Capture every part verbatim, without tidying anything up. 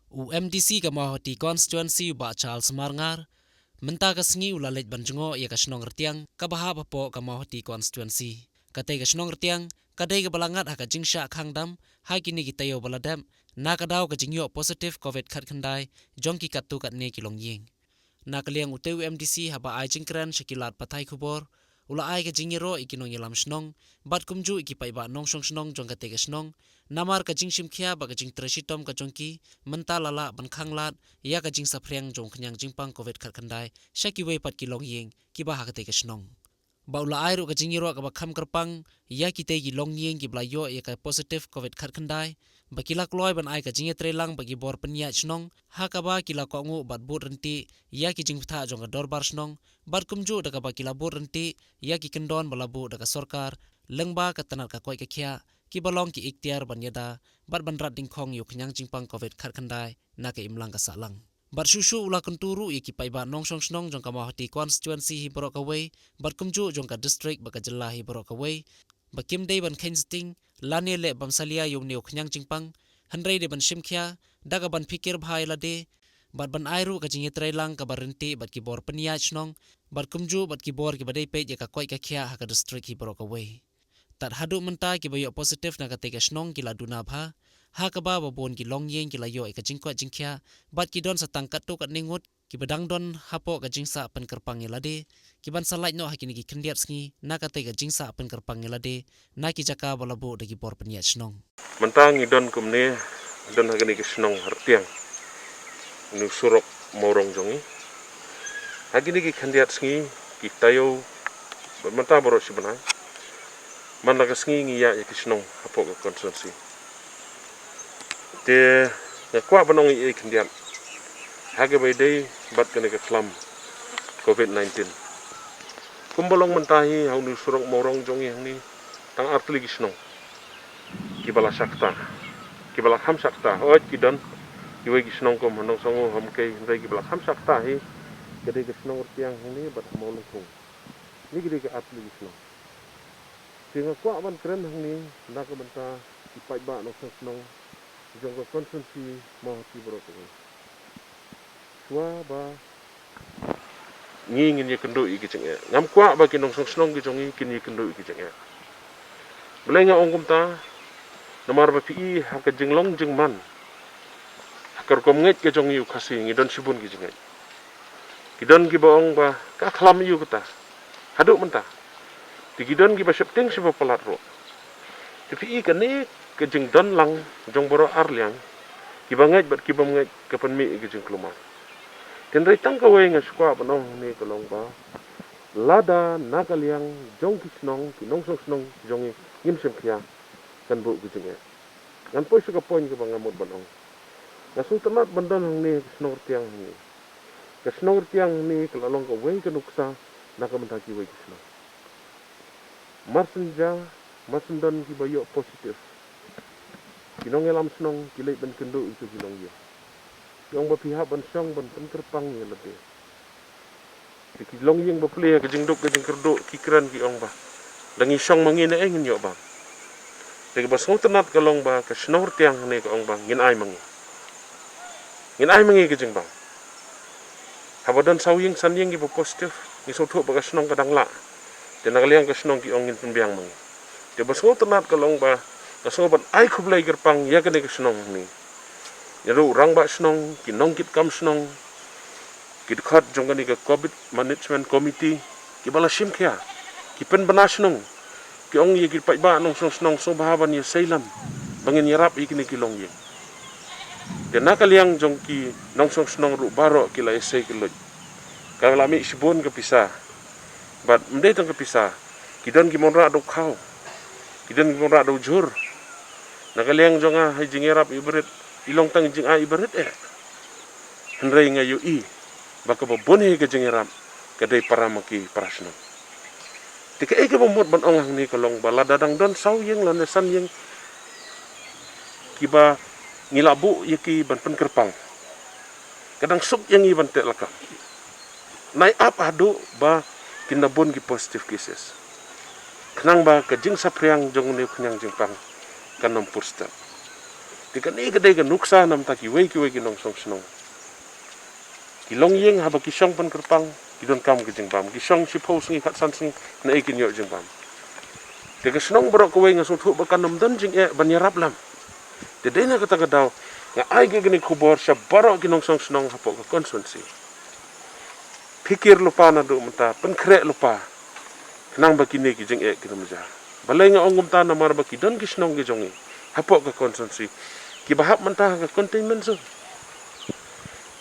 U M D C ka Mawhati Constituency, u Bah Charles Marngar, mynta ka sngi u la leit ban jngoh ïa ka shnong Rtiang kaba hap hapoh ka Mawhati Constituency. Katei ka shnong Rtiang ka dei kaba la ngat ha ka jingshah khang dam ha kine ki taïew ba la dep, na ka daw ka jingïoh positive covid khatkhyndai jong ki katto katne ki longïing. Na ka liang utei u M D C, haba ai jingkren sha ki lad pathai khubor, u la ai ka jingïaroh ïa ki nongïalam shnong bad kumjuh ïa ki paidbah nongshong shnong jong katei ka shnong, namar ka jingshim khia bad ka jingtrei shitom ka jong ki mynta la lah ban khang lad ïa ka jingsaphriang jong u khñiang jingpang covid khatkhyndai sha kiwei pat ki longïing kiba ha katei ka shnong. Bad u la ai ruh ka jingïaroh kaba kham kyrpang ïa kitei ki longïing kiba la ïoh ïa ka positive covid khatkhyndai ba ki la kloi ban ai ka jingïatreilang bad ki bor pynïaid shnong, ha kaba ki la kohnguh bad bud ryntih ïa ki jingbthah jong ka dorbar shnong bad kumjuh da kaba ki la bud ryntih ïa ki kyndon ba la buh da ka sorkar lyngba ka tnat ka koit ka khiah, kiba long ki iktiar ban ïada bad ban rat dyngkhong ïa u khñiang jingpang covid khatkhyndai na ka imlang ka sahlang. Bad shuh shuh u la kyntu ruh ïa ki paidbah nongshong shnong jong ka Mawhati Constituency hi baroh kawei bad kumjuh jong ka district bad ka jylla hi baroh kawei ba kim dei ban kheiñ sting lane leh bam salia ïa une u khñiang jingpang, hynrei dei ban shim khia da kaban phikir bha ïa lade bad ban ai ruh ka jingïatreilang kaba ryntih bad ki bor pynïaid shnong bad kumjuh bad ki bor kiba dei peit ïa ka koit ka khiah ha ka district hi baroh kawei. Tad haduh mynta kiba ïoh positive na katei ka shnong ki la duna bha, ha kaba ba bun ki longïing ki la ïoh ïa ka jingkoit jingkhiah bad ki don sa tang katto katne ngut kiba dang don hapoh ka jingsah pynkyrpang ïa lade, kiban sa lait noh ha kine ki khyndiat sngi na katei ka jingsah pynkyrpang ïa lade na ki jaka ba la buh da ki bor pynïaid shnong. Mynta ngi don kumne, don ha kane ka shnong Rtiang, une u surok Mawrong jong ngi. Ha kine ki khyndiat sngi, ki taïew, bad mynta baroh shi bnai, man la ka sngi ngi ïaid ïa ki shnong hapoh ka constituency. Te nga kwah ban ong ïa i khyndiat ha kaba ïadei bad kane ka khlam covid nineteen. Kumba long mynta hi ha une u surok Mawrong jong ngi hangne, tang artylli ki shnong kiba la shah kata, kiba la kham shah kata. Hooid ki don kiwei ki shnong kum ha Nongsangu, ha Umkei, hynrei kiba la kham shah kata hi ka dei ka shnong Rtiang hangne bad ha Mawlyngkung. Kine ki dei ki artylli ki shnong. Te nga kwah ban kren hangne na ka bynta ki paidbah nongshong shnong jong ka constituency Mawhati baroh kawei. Shuwa ba ngi ngin ïakynduh ïa ki jingeh, ngam kwah ba ki nongshong shnong ki jong ngi kin ïakynduh ïa ki jingeh. Balei nga ong kumta? Namar ba phi i ha ka jinglong jingman, ha ka rukom ngeit ka jong ngi u Khasi, ngi don shibun ki jingngeit. Ki don kiba ong ba ka khlam aiu kata haduh mynta. Te ki don kiba sheptieng shaba palat ruh. Te phi i kane ka jingdon lang jong baroh arliang, kiba ngeit bad kibym ngeit, ka pynmih ïa ka jingkulmar. Te hynrei tang kawei nga sngewkwah ban ong hangne ka long ba lada na ka liang jong ki shnong, ki nongshong shnong jong ngi ngim shim khia, kan buh ki jingeh. Ngan poi sha ka point kaba nga mut ban ong. Nga sngewtynnat ban don hangne ha ka shnong Rtiang hangne. Ka shnong Rtiang hangne ka la long kawei ka nuksa na ka bynta kiwei ki shnong. Mar shen ja, mar shen don kiba ïoh positive, ki nongïalam shnong ki leit ban kynduh ïa ki longïing. Ki ong ba phi hap ban shong ban pynkyrpang ïa lade. Te ki longïing ba plie ha ka jingduk ka jingkyrduh ki kren ki ong ba, lada ngi shong ma ngi ne ei ngin ïoh bam. Te kaba sngewtynnat ka long ba ka shnong Rtiang hangne ka ong ba ngin ai ma ngi. Ngin ai ma ngi ka jingbam. Haba don saw ïing san ïing kiba positive, ngi sngewthuh ba ka shnong ka dang lah. Te na ka liang ka shnong ki ong ngin pynbiang ma ngi. Te ba sngewtynnat ka long ba nga sngew ban ai khublei kyrpang ïa kane ka shnong hangne. Ïa u rangbah shnong, ki nongkitkam shnong, ki dkhot jong kane ka covid management committee, kiba la shim khia, ki pynbna shnong, ki ong ïa ki paidbah nongshong shnong sngewbha ban ïaseilam ba ngin ïarap ïa kine ki longïing. Te na ka liang jong ki nongshong shnong ruh baroh ki la ïasei kylluid. Ka la mih shibun ka pisa. Bad ym dei tang ka pisa, ki don kiba wanrah da u khaw, ki don kiba wanrah da u jhur. Na ka liang jong nga ha i jingïarap iba rit, i long tang i jingai iba rit eh. Hynrei nga ïohi ba kaba bun hi ka jingïarap ka dei para ma ki para shnong. Te kaei kaba mut ban ong hangne ka long ba lada dang don saw ïing lane san ïing kiba ngi la buh ïa ki ban pynkyrpang, ka dang suk ïa ngi ban teh lakam. Nai ap haduh ba kin da bun ki positive cases, khnang ba ka jingsaphriang jong une u khñiang jingpang kan ym pur step. Te kane ka dei ka nuksa namar kiwei kiwei ki nongshong shnong. Ki longïing haba ki shong pynkyrpang, ki donkam ka jingbam. Ki shong shiphew sngi, khatsan sngi, naei kin ïoh jingbam. Te ka shnong baroh kawei nga sngewthuh ba kan ym don jingeh ban ïarap lem. Te dei na kata ka daw nga ai kane ka khubor sha baroh ki nongshong shnong hapoh ka constituency. Pyrkhat lypa naduh mynta, pynkhreh lypa. Khnang ba kine ki jingeh kin ym jia. Balei nga ong kumta? Namar ba ki don ki shnong ki jong ngi hapoh ka constituency kiba hap mynta ha ka containment zone.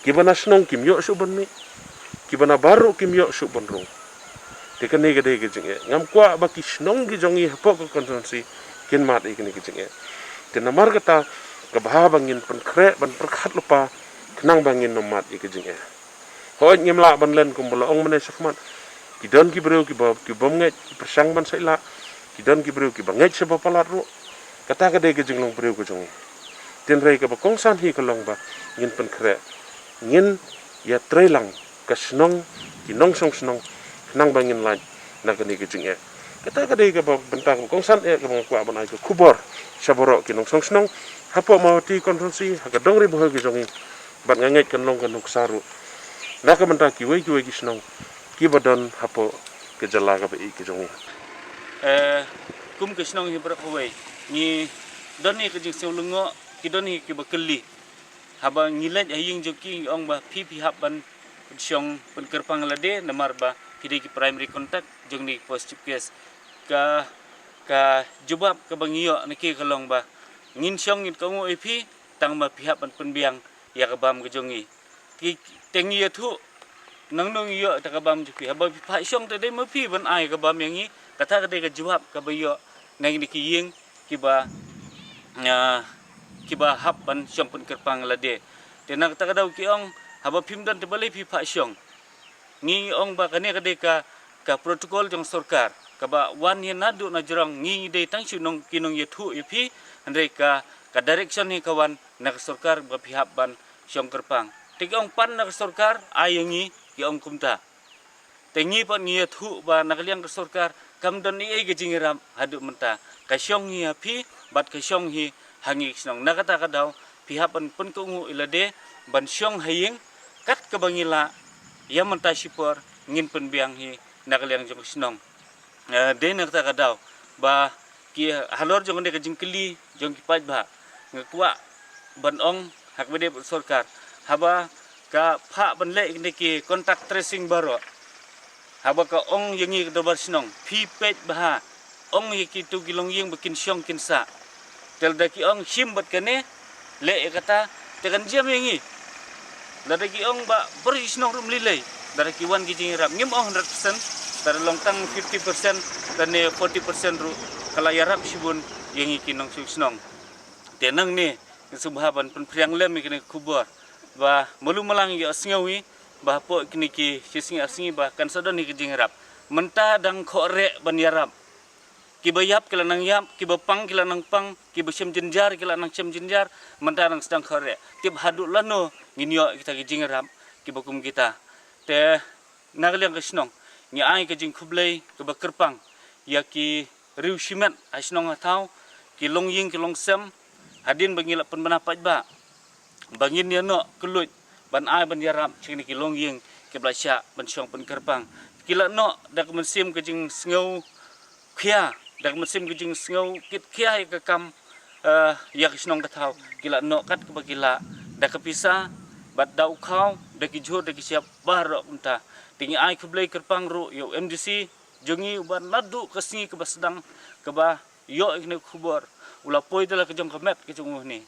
Kiba na shnong kim ïoh shuh ban mih. Kiba na bar ruh kim ïoh shuh ban rung. Te kane ka dei ka jingeh. Ngam kwah ba ki shnong ki jong ngi hapoh ka constituency kin mad ïa kane ka jingeh. Te namar kata, ka bha ba ngin pynkhreh ban pyrkhat lypa khnang ba ngin ym mad ïa ka jingeh. Hooid, ngim lah ban len kumba la ong mynne shakhmat. Ki don ki briew kiba, ki bym ngeit, ki pyrshang ban sa ïa lah. Ki don ki briew kiba ngeit shaba palat ruh. Kata ka dei ka jinglong briew ka jong ngi. Hynrei kaba kongsan hi ka long ba ngin pynkhreh, ngin ïatreilang ka shnong, ki nongshong shnong, khnang ba ngin lait na kane ka jingeh. Kata ka dei kaba bynta kaba kongsan eh kaba nga kwah ban ai ka khubor sha baroh ki nongshong shnong hapoh Mawhati constituency, ha ka dong Ri Bhoi ka jong ngi. Bad nga ngeit kan long ka nuksa ruh na ka bynta kiwei kiwei ki shnong kiba don hapoh ka jylla kaba ïeit ka jong ngi. Eh, kum ka shnong hi baroh kawei, ngi don hi ka jingsngew lyngngoh, ki don hi kiba kylli. Haba ngi leit ha ïing jong ki, ngi ong ba phi, phi hap ban shong pynkyrpang lade, namar ba phi dei ki primary contact jong kine ki positive case. Ka, ka jubab kaba ngi ïoh na ki ka long ba ngin shong, ngin kohnguh ïa phi, tang ba phi hap ban pynbiang ïa ka bam ka jong ngi. Ki, te ngi ïathuh, nangno ngi ïoh ïa ka bam jong phi? Haba phi phah shong te dei ma phi ban ai ka bam ïa ngi. Kata ka dei ka jubab kaba ïoh na kine ki ïing kiba, ah, kiba hap ban shong pynkyrpang lade. Te na kata ka daw ki ong, haba phim don te balei phi phah shong? Ngi ong ba kane ka dei ka, ka protocol jong sorkar kaba wan hi naduh na jrong. Ngi dei tang shu nong, ki nongïathuh ïa phi, hynrei ka, ka direction hi ka wan na ka sorkar ba phi hap ban shong kyrpang. Te ki ong pan na ka sorkar ai ïa ngi, ki ong kumta. Te ngi pat ngi ïathuh ba na ka liang ka sorkar kam don ei ei ka jingïarap haduh mynta. Ka shong hi ha phi bad ka shong hi ha ngi ki shnong. Na kata ka daw phi hap ban pynkohnguh ïa lade ban shong ha ïing kat kaba ngi lah. Ïa mynta shipor ngin pynbiang hi na ka liang jong ka shnong. Eh, dei na kata ka daw ba ki halor jong kane ka jingkylli jong ki paidbah, nga kwah ban ong ha kaba ïadei bad sorkar, haba ka phah ban leh kine ki contact tracing baroh, haba ka ong ïa ngi ka dorbar shnong, phi peit bha, ong ïa kitu ki longïing ba kin shong kin sah. Te lada ki ong shim bad kane, leh ïa kata, te kan jia ïa ngi. Lada ki ong ba baroh ki shnong ruh ym lei lei, lada ki wan ki jingïarap, ngim ong hundred percent, lada long tang fifty percent lane forty percent ruh, ka la ïarap shibun ïa ngi ki nongshong shnong. Te nangne nga sngewbha ban pynphriang lem ïa kane ka khubor ba malu malang ïohsngew hi ba hapoh kine ki shi sngi ar sngi ba kan sa don hi ka jingïarap. Mynta dang khohreh ban ïarap. Kiba ïap ki la nang ïap, kiba pang ki la nang pang, kiba shem jynjar ki la nang shem jynjar, mynta dang sdang khohreh. Tip haduh lano ngin ïoh kita ki jingïarap kiba kum kita. Te na ka liang ka shnong, ngi ai ka jingkhublei kaba kyrpang ïa ki riew shimet ha shnong ha thaw, ki longïing ki longsem, hadien ba ngi la pynbna paidbah ba ngin ïa noh kylluid ban ai ban ïarap sha kine ki longïing kiba la shah ban shong pynkyrpang. Ki la noh da ka mynsiem ka jingsngew khia, da ka mynsiem ka jingsngew kit khia ïa ka kam, eh, ïa ka shnong ka thaw. Ki la noh kat kaba ki lah, da ka pisa bad da u khaw, da ki jhur da ki shyiap baroh kumta. Te ngi ai khublei kyrpang ruh ïa u M D C jong ngi uba naduh ka sngi kaba sdang, kaba ïoh ïa kane ka khubor, u la poi da la ka jong ka met ka jong u hangne.